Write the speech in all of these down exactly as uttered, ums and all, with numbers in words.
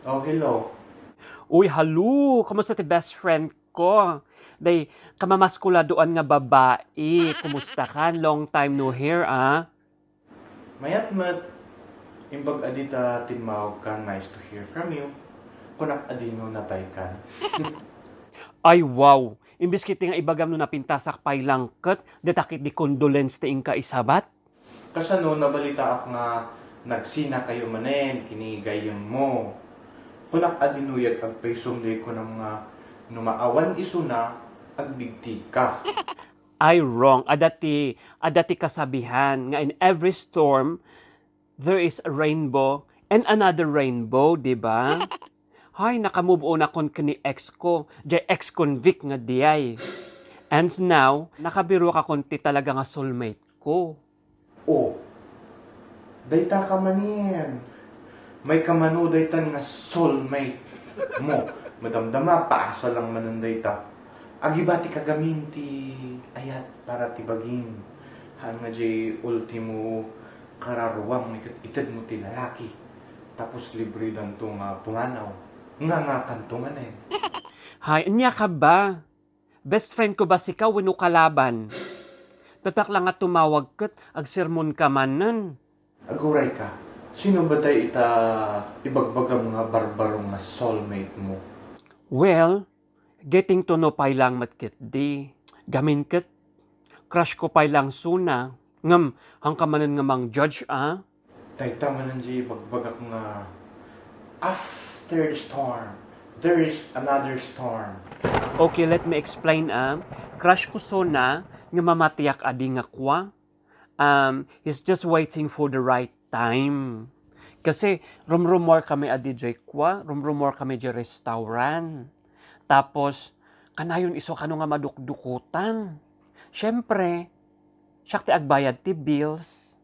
Oh, hello. Uy, hello! Kumusta ti best friend ko? Day, kamamaskulatuan nga babai. Kumusta ka? Long time no hear, ah? Mayat met. Imbag a dita timmawag ka, nice to hear from you. Kunak a dino natay ka. Ay, wow! Imbes kiti nga ibagam no napintasak pay langket, dita ket di condolence ti inka isabat? Kasano nabalitaak nga nagsina kayo manen kini gayyemmo? Kunak a dinuyag agpaysum di kunam nga no maawan isuna, agbigtika. Ay, wrong. Adda ti, adda ti kasabihan nga in every storm, there is a rainbow and another rainbow, di ba? Hay, naka-move on akon ken ni ex ko. Jay ex-convict nga diay. And now, nakabirok akon ti talaga nga soulmate ko. Oh, dayta ka manen. May kamano daytan nga soulmate mo. Madamdama, paasa lang manen dayta. Agibati ka gamin ti ayat para ti bagim. Haan nga jay ultimo kararuam nga iket-ited mo ti lalaki. Tapos libre danto nga pumanaw. Nga nga kanto manen. Hay, anya ka ba? Best friend ko ba sika wenno kalaban? Tatak lang nga tumawag ket agsermon ka manen. Aguray ka. Sino ba tay ita ibagbagam nga barbaro nga soulmate mo? Well, getting to know pay lang met ketdi. Gamin ket, crush ko pay lang suna. Ngem, haan ka manen nga mang-judge, ah? Dayta manen di ibagbagak nga, after the storm, there is another storm. Okay, let me explain, ah. Crush ko suna nga mamatiak adi nga kua. Um, he's just waiting for the right time. Kasi rumrumor kami adi jay kua, rumrumor kami jay restaurant. Tapos, kanayon isu kano nga madukdukotan. Siyempre, siak ti agbayad ti bills.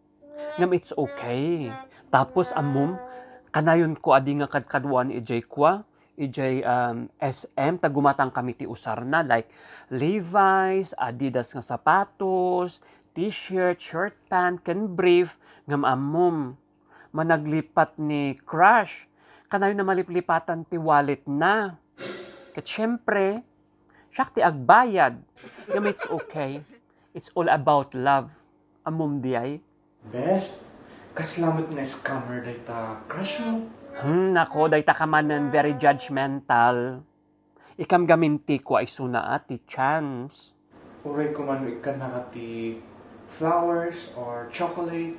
Ngem it's okay. Tapos, ammom, kanayon ko adi nga kadkaduan ijay kua, ijay, um, S M, ta gumatang kami ti usarna, like Levi's, Adidas nga sapatos, t-shirt, short pant, ken brief, ngem ammom, managlipat ni crush, kanayon a maliplipatan ti walletna. Ket siyempre, siak ti agbayad. Ngem it's okay. It's all about love. Ammom diay? Bes, kasla met nga scammer dayta crush mo. Hmm, nako, dayta ka manen very judgmental. Ikam gamin ti kua isuna a ti chance. Uray ko man ikkannaka ti flowers or chocolate.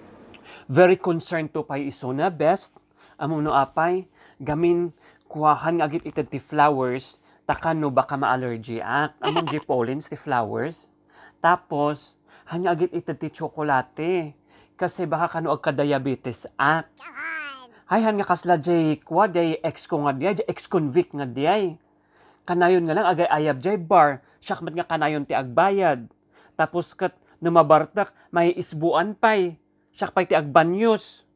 Very concerned to pay isuna, best. Ammom no apay, gamin kua, haan nga agit-ited ti flowers, ta kano baka ma-allergy ak. Ammom jay pollens ti flowers. Tapos, haan nga agit-ited ti tsokolate. Kasi baka kano agka-diabetes ak. Hay, haan nga kasla jay kua, jay ex ko nga diay, jay ex-convict nga diay. Kanayon nga lang agay-ayab jay bar, siak met nga kanayon ti agbayad. Tapos ket no mabartek, maiisbuan pay. Siak pay ti agbanyos.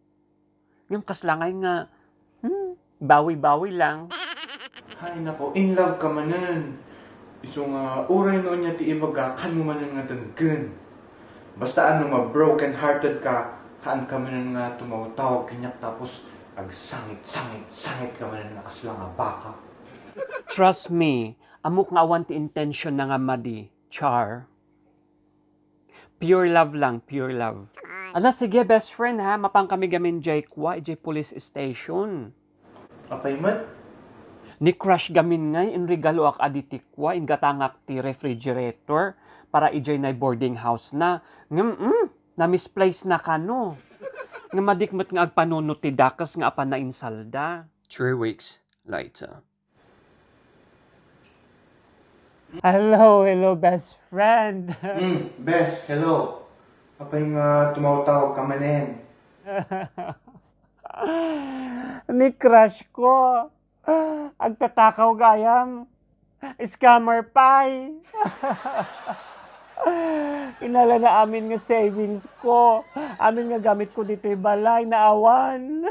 Ngem kasla ngay nga, hmm, bawi-bawi lang. Hay nako, in love ka manen. Isu nga, uray no ania ti ibaga, kano manen nga denggen. Basta ano, ma-broken hearted ka, haan ka manen nga tumawtawag kaniak tapos agsangit-sangit-sangit ka manen nga kasla nga baka. Trust me, ammok nga awan ti intention na nga madi. Char. Pure love lang, pure love. Ala, sige, best friend, ha? Mapan kami gamin jay kua, ijay police station. Apay met? Ni crush gamin ngay, inregaloak adi ti kua, inggatangak ti refrigerator para ijay nay boarding house na. Ngem, mm, na-misplace na kano. Ngem adik met nga agpanunot ti dakes nga apan na insalda. Three weeks later. Hello, hello, best friend. Hmm, bes, hello. Apay nga tumawtawag ka manen? Ni crush ko. Agtatakaw gayam. Scammer pay. Inalana amin nga savings ko. Amin nga gamit ko ditoy balay, naawan.